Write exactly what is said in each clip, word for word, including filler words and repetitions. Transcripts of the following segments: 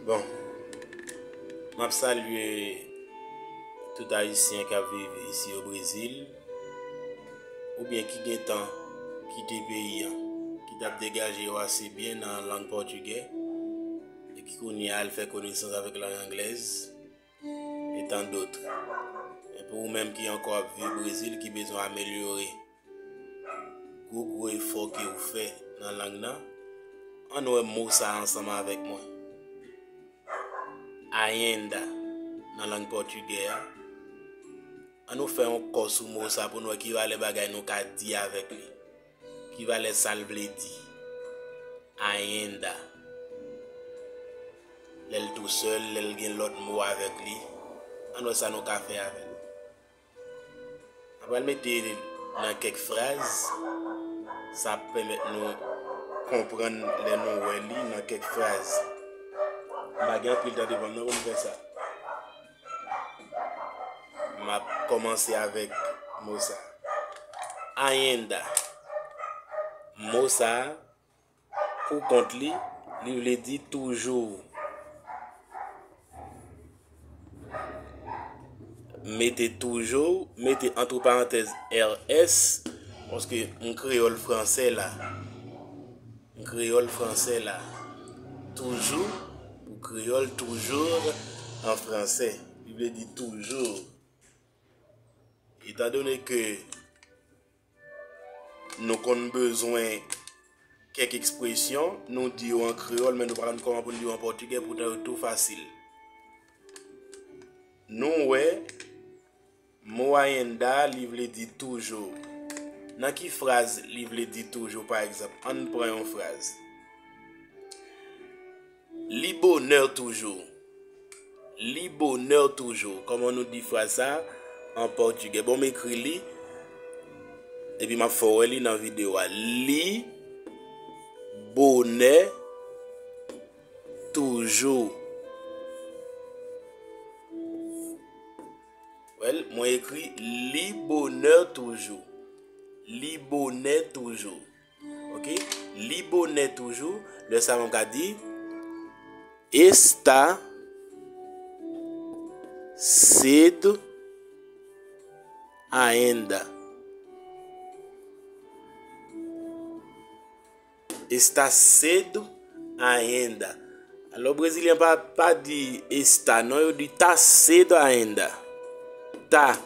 Bon, m ap salye tout Ayisyen k ap viv isi o Brezil, oubyen ki gentan kite peyi a, ki t ap degaje yo ase byen nan lang pòtigè, e ki kounye a al fè konesans avèk lang anglèz, e tant d'autres. E pou ou menm ki ankò ap viv Brezil, ki bezwen amelyore gwo, gwo efò ke ou fè nan lang nan, ann wè mo sa a ansanm avèk mwen. Ainda, nan lang pòtigè a. Ann nou fè yon kò sou mo sa a pou n wè ki valè bagay nou ka di avèk li. Ki valè sa l vle di. Ainda. Lè l tousèl, lè l gen lòt mo avèk li. Ann wè sa nou ka fè avè l. N ap pral mete nan kèk fraz, sa ap pèmèt nou konprann lè nou wè li nan kèk fraz. M pa gen anpil tan devan m nan pou m fè sa. M ap kòmanse avèk mo sa. Ainda. Mo sa a, pou kont li, li vle di toujou. Mete toujou, mete antre parantèz R S, paske m kreyòl fransè la. M kreyòl fransè la. Toujou, pou kreyòl, toujours en français. Li vle di toujou. Etandone ke nou konn bezwen kèk ekspresyon, nou di yo an kreyòl, men nou pa konn kòman pou n di yo an pòtigè, poutan yo tou fasil. Nou wè, mo ainda, li vle di toujou. Nan ki fraz li vle di toujou, pa egzanp? Ann pran yon fraz. Li bonè toujou. Li bonè toujou. Kòman nou di fraz sa an pòtigè? Bon, m ekri li, epi m ap fè w wè li nan videyo a. Li bonè toujou. Wè l, mwen ekri li bonè toujou. Li bonè toujou. Ok? Li bonè toujou. Lè sa a, mwen ka di, está cedo ainda. Está cedo ainda. Alò, brezilyen pa, pa di está, non, yo di tá cedo ainda. Tá.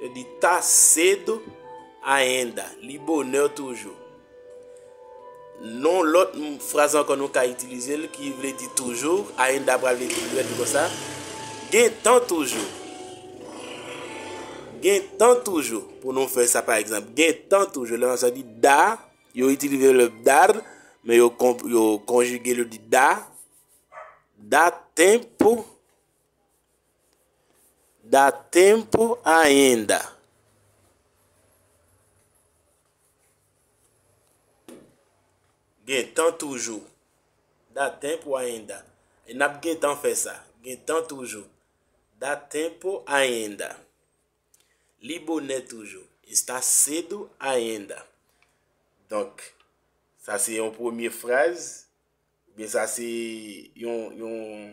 Yo di tá cedo ainda. Li bonè toujou. Non, lòt m-, fraz ankò nou ka itilize l ki vle di toujou, ainda pral vle di, vle di konsa. Gen tan toujou. Gen tan toujou. Pou nou fè sa, pa egzanp, gen tan toujou. Lè nou sa di dá, yo itilize vèb dar, men yo kon-, yo konjige l, yo di dá. Dá tempo. Dá tempo ainda. Gen tan toujou. Dá tempo ainda. E n ap gen tan fè sa. Gen tan toujou. Dá tempo ainda. Li bonè toujou. Está cedo ainda. Donk, sa se yon premye fraz, oubyen sa se yon, yon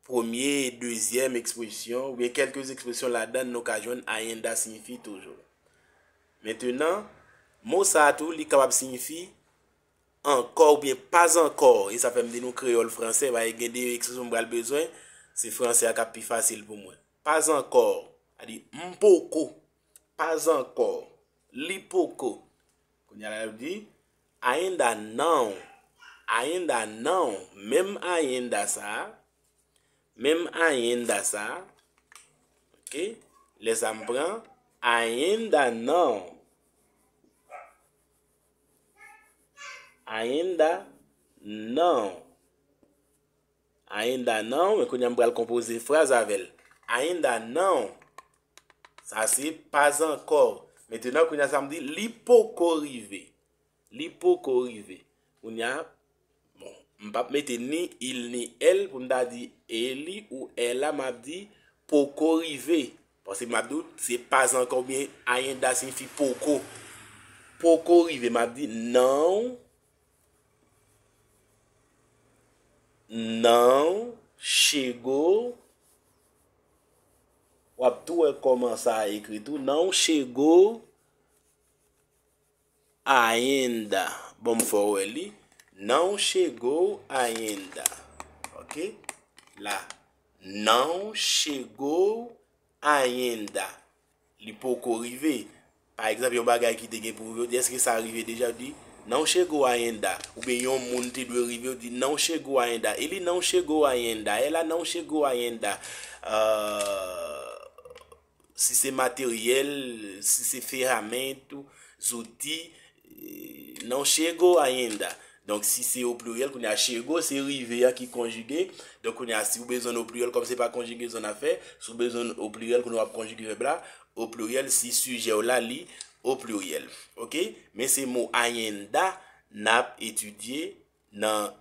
premye, dezyèm ekspresyon, oubyen kèlke ekspresyon ladan l nou ka jwenn ainda siyifi toujou. Mentenan, mo sa a tou, li kapab siyifi ankò oubyen pas ankò. E sa fè m di nou kreyòl fransè, paske gen de ekspresyon m pral bezwen, se fransè a k ap pi fasil pou mwen. Pas ankò, sa di m poko. Pas ankò. Li poko. Kounye a la, yo di, ainda não. Ainda não. Menm ainda sa a. Menm ainda sa a. Ok? Lè sa a m pran ainda não. Ainda não. Ainda não, men kounye a m pral konpoze fraz avè l. Ainda não. Sa se pas ankò. Mentenan, kounye a sa m di, li poko rive. Li poko rive. Kounye a, bon, m p ap mete ni il ni el pou m ta di e li ou ela, m ap di poko rive. Paske m ap di w, se pas ankò oubyen ainda siyifi poko. Poko rive, m ap di não. Não chegou. W ap tou wè kòman sa ekri tou. Não chegou ainda. Bon, m fè w wè li. Não chegou ainda. Ok? La. Não chegou ainda. Li poko rive. Pa egzanp, yon bagay ki te gen pou rive, ou di, èske sa rive deja? Ou di, não chegou ainda. Oubyen yon moun te dwe rive, ou di, não chegou ainda. Ele não chegou ainda. Ela não chegou ainda. Ah, si se materyèl, si se ferramenta, zouti, eh, não chegou ainda. Donk, si se o pliryèl, kounye a chegou, se rive a ki konjige. Donk, kounye a, si w bezwen o pliryèl, kòm se pa konjigezon n ap fè, si w bezwen o pliryèl, kounye a w ap konjige vèb la, o pliryèl, si sijè w la, li o pliryèl. Ok? Men se mo ainda n ap etidye nan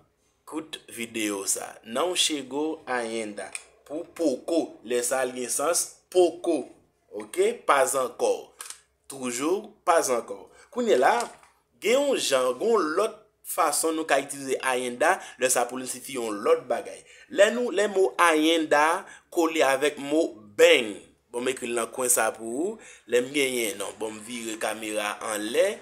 kout videyo sa. Não chegou ainda. Pou poko, lè sa l gen sans poko. Ok? Pas encore. Toujours pas encore. Kounye la, gen yon jan, gen yon lòt fason nou ka itilize ainda, lè sa pou l sifi yon lòt bagay. Lè nou, lè mo ainda kole avèk mo bem. Bon, m ekri l nan kwen sa pou ou. Lè m genyen, non, bon, m vire kamera anlè.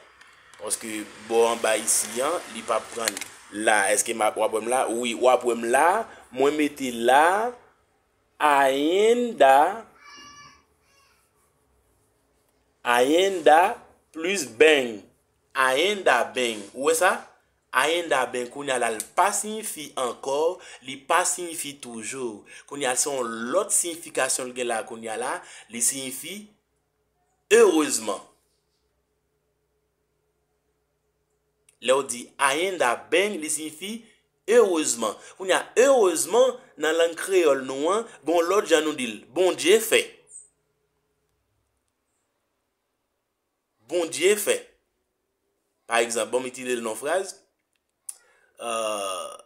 Paske bò anba isi an, li p ap pran la. Èske m ap, w ap wè m la? Wi, w ap wè m la. Mwen mete la. Ainda. Ainda plus bem. Ainda bem. Ou wè sa? Ainda bem, kounye a la, li pa siyifi ankò, li pa siyifi toujou. Kounye a, se yon lòt siyifikasyon l gen la, kounye a la, li siyifi erezman. Lè w di ainda bem, li siyifi erezman. Kounye a, erezman, nan lang kreyòl nou an, gen yon lòt jan nou di l, Bondye fè. Bondye fè. Pa egzanp, bon, m itilize l nan fraz. Euh,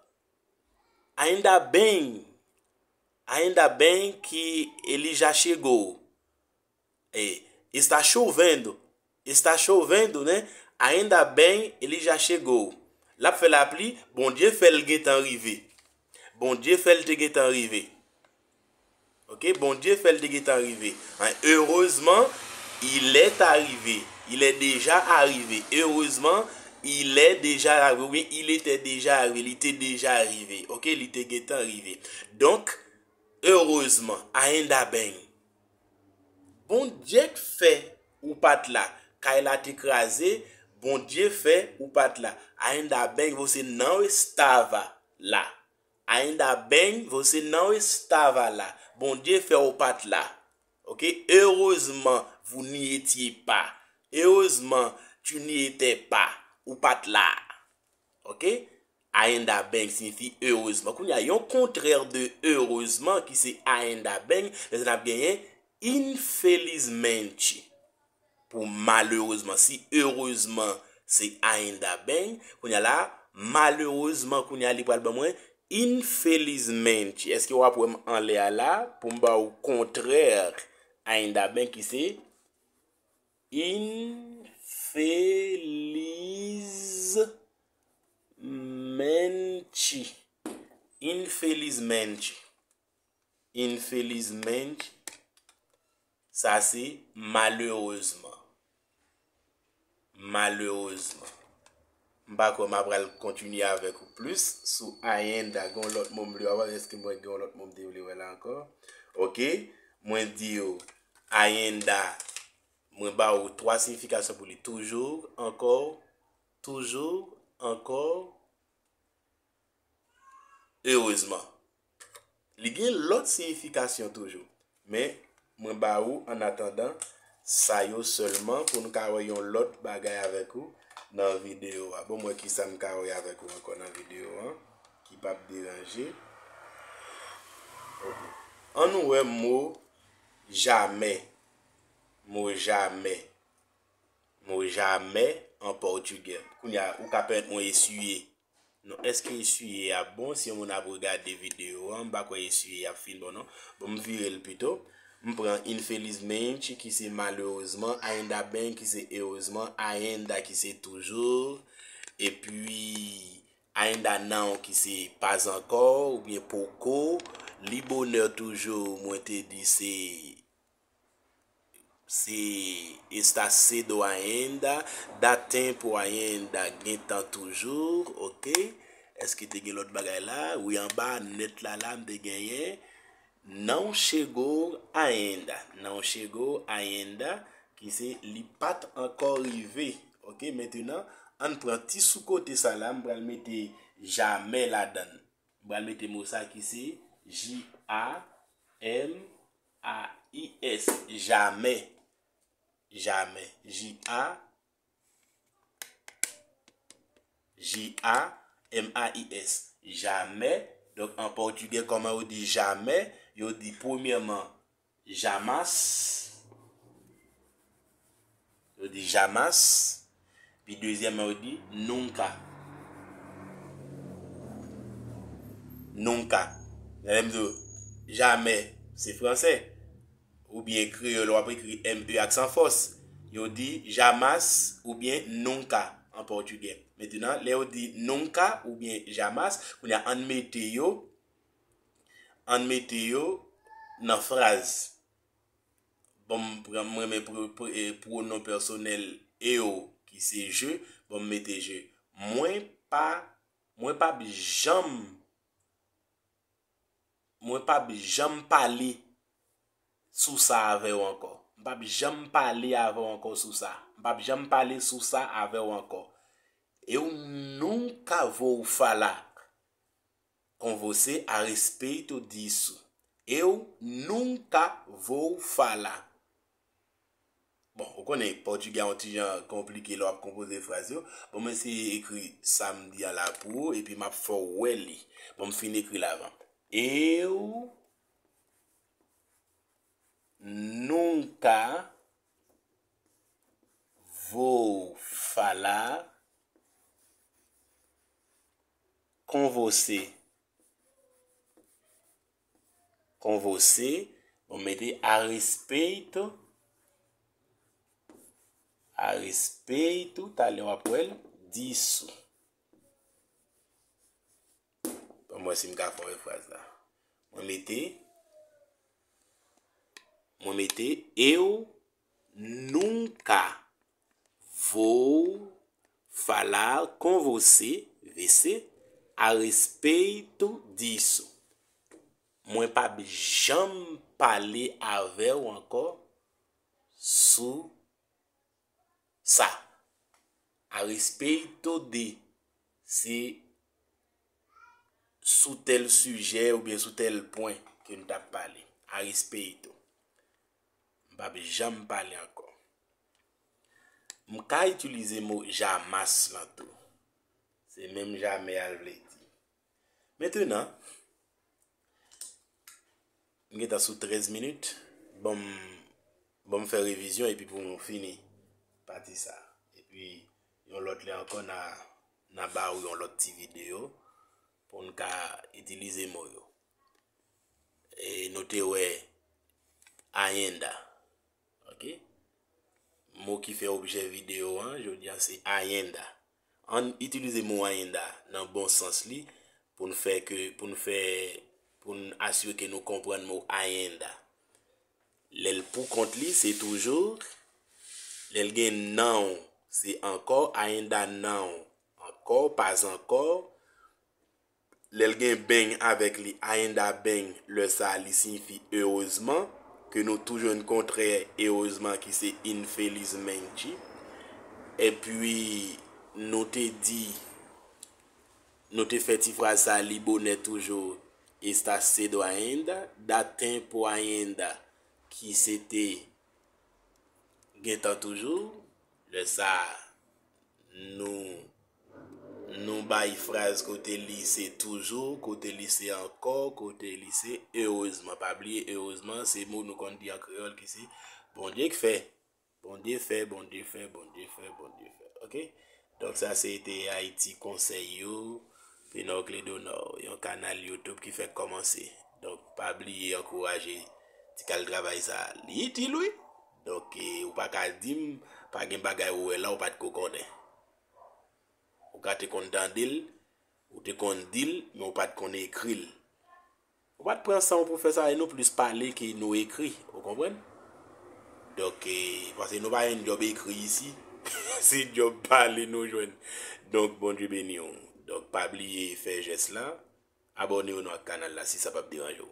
ainda bem, ainda bem que ele já chegou. E, está chovendo, está chovendo, né? Ainda bem, ele já chegou. L ap fè lapli, Bondye fè l gentan rive. Bondye fè l te gentan rive. Ok, Bondye fè l te gentan rive. Hein, heureusement, il est arrivé. Il est déjà arrivé. Heureusement, il est déjà arrivé. Oubyen, il était déjà arrivé. Li te deja rive. Ok, li te gentan rive. Donk, erezman, ainda bem. Bondye k fè ou pa t la. Kay la te kraze, Bondye fè ou pa t la. Ainda bem que você não estava lá. Ainda bem você não estava lá. Bondye fè ou pa t la. Ok? Heureusement, vous n'y étiez pas. Heureusement, tu n'y étais pas. Ou pa t la. Ok? Ainda bem siyifi erezman. Kounye a, yon kontrè de erezman ki se ainda bem, lè sa n ap genyen infelizmente. Pou malerezman, si erezman se ainda bem, kounye a la, malerezman, kounye a, li pral ban mwen infelizmente. Èske w ap wè m anlè a la pou m ba ou kontrè ainda bem ki se infelizmente. Infelizmente. Infelizmente. Sa se malerezman. Malerezman. M pa kwè m ap pral kontinye avèk ou plis sou ainda. Gen yon lòt mo m vle wè, èske mwen gen yon lòt mo m te vle wè la ankò? Ok. Mwen di yo, ainda. Mwen ba ou twa siyifikasyon pou li. Toujou, ankò, toujou, ankò, erezman. Li gen lòt siyifikasyon toujou. Men, mwen ba ou, an atandan, sa yo sèlman pou nou ka wè yon lòt bagay avèk ou nan videyo a. Bon, mwen ki sa m ka wè avèk ou ankò nan videyo an, ki p ap deranje. Ok. Ann nou wè mo jamais. Mo jamais. Mo jamais an pòtigè. Kounye a, ou ka pèmèt mwen esiye. Non, èske esiye a bon? Si yon moun ap regade videyo an, m pa kwè esiye a ap fin bon, non. Bon, m vire l pito. M pran infelizmente, ki se malerezman, ainda bem, ki se erezman, ainda, ki se toujou, epi Ainda não, ki se pas encore oubyen poko. Li bonè toujou, mwen te di se, se está cedo ainda, dá tempo ainda, gen tan toujou, ok? Èske te gen lòt bagay la? Wi, anba nèt la, la, m te genyen não chegou ainda, não chegou ainda, ki se li pa t ankò rive. Ok, mentenan, ann pran ti sou kote sa la, m pral mete jamè ladan l. M pral mete mo sa ki se J A M A I S, jamè. Jamè. J A, J A M A I S. Jamè. Donk, an pòtigè, kòman yo di jamè? Yo di, premyèman, jamais. Yo di jamais. Pi dezyèmman, yo di nunca. Nunca. Lè m di w jamè, se fransè. Oubyen kreyòl, w ap ekri M E aksan fòs. Yo di jamais oubyen nunca an pòtigè. Mentenan, lè yo di nunca oubyen jamais, kounye a, ann mete yo, ann mete yo nan fraz. Bon, m pran, m renmen pro-, pro-, eh, pwonon pèsonèl eu, ki se je. Bon, m mete je. Mwen pa, mwen p ap janm, mwen p ap janm pale sou sa avè w ankò. M p ap janm pale avè w ankò sou sa. M p ap janm pale sou sa avè w ankò. Eu nunca vou falar com você a respeito disso. Eu nunca vou falar. Bon, ou konnen, pòtigè a yon ti jan konplike lè w ap konpoze fraz yo. Bon, mwen eseye ekri sa m di a la pou ou, epi m ap fè w wè li. Bon, m fin ekri l avan. Eu nunca vou falar com você. Com você. Bon, mete a respeito. A respeito. Talè w ap wè l. Disso. Ban m wè si m ka fè w wè fraz la. Mwen mete, mwen mete eu nunca vou falar com você, V C, a respeito disso. Mwen p ap janm pale avè w ankò sou sa. A respeito de, se sou tèl sijè oubyen sou tèl pwen ke n t ap pale. A respeito. M p ap janm pale ankò. M ka itilize mo jamais lan tou. Se menm jamè a l vle di. Mentenan, m gentan sou trèz minit. Ban m, ban m fè revizyon epi pou m fini pati sa. Epi, yon lòt lè ankò, n a, n a ba ou yon lòt ti videyo pou n ka itilize mo yo. E nou te wè ainda. Ok? Mo ki fè objè videyo an, jodi a, se ainda. Ann itilize mo ainda nan bon sans li pou n fè ke, pou n fè, pou n asire ke nou konprann mo ainda. Lè l pou kont li, se toujou. Lè l gen não, se ankò. Ainda não, ankò, pas encore. Lè l gen bem avèk li, ainda bem, lè sa a li siyifi erezman, ke nou tou jwenn kontrè erezman ki se infelizmente. Epi, nou te di, nou te fè ti fraz sa a li bonè toujou, está cedo ainda, dá tempo ainda, ki se te gentan toujou, lè sa a, nou, nou bay fraz kote li se toujou, kote li se ankò, kote li se erezman. Pa bliye, erezman, se mo nou konn di an kreyòl ki se Bondye k fè. Bondye fè, Bondye fè, Bondye fè, Bondye fè. Ok? Donk, sa se te Ayiti Konsèy yo, Pinoclé Donor, yon kanal YouTube ki fèk kòmanse. Donk, pa bliye ankouraje ti kal travay sa a. Li itil, wi. Donk, e, ou pa ka di m, pa gen bagay ou wè la, ou pa t ko konnen. Ou ka te konn tande l, Ou te konn di l, men ou pa t konn ekri l. Ou pa t pran san w pou fè sa, e nou plis pale ke nou ekri, ou konprann? Donk, e, paske nou pa jwenn djòb ekri isi, se djòb pale nou jwenn. Donk, Bondye beni w. Donk, pa bliye fè jès la, abòne w non ak kanal la si sa p ap deranje w.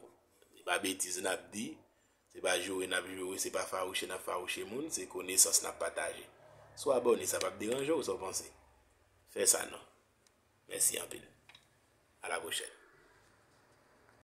Se pa betiz n ap di, se pa joure n ap joure, se pa fawouche n ap fawouche moun, se konesans n ap pataje. Si w abòne, sa p ap deranje w, sa w panse? Fè sa non. Mèsi anpil. A la pwochèn.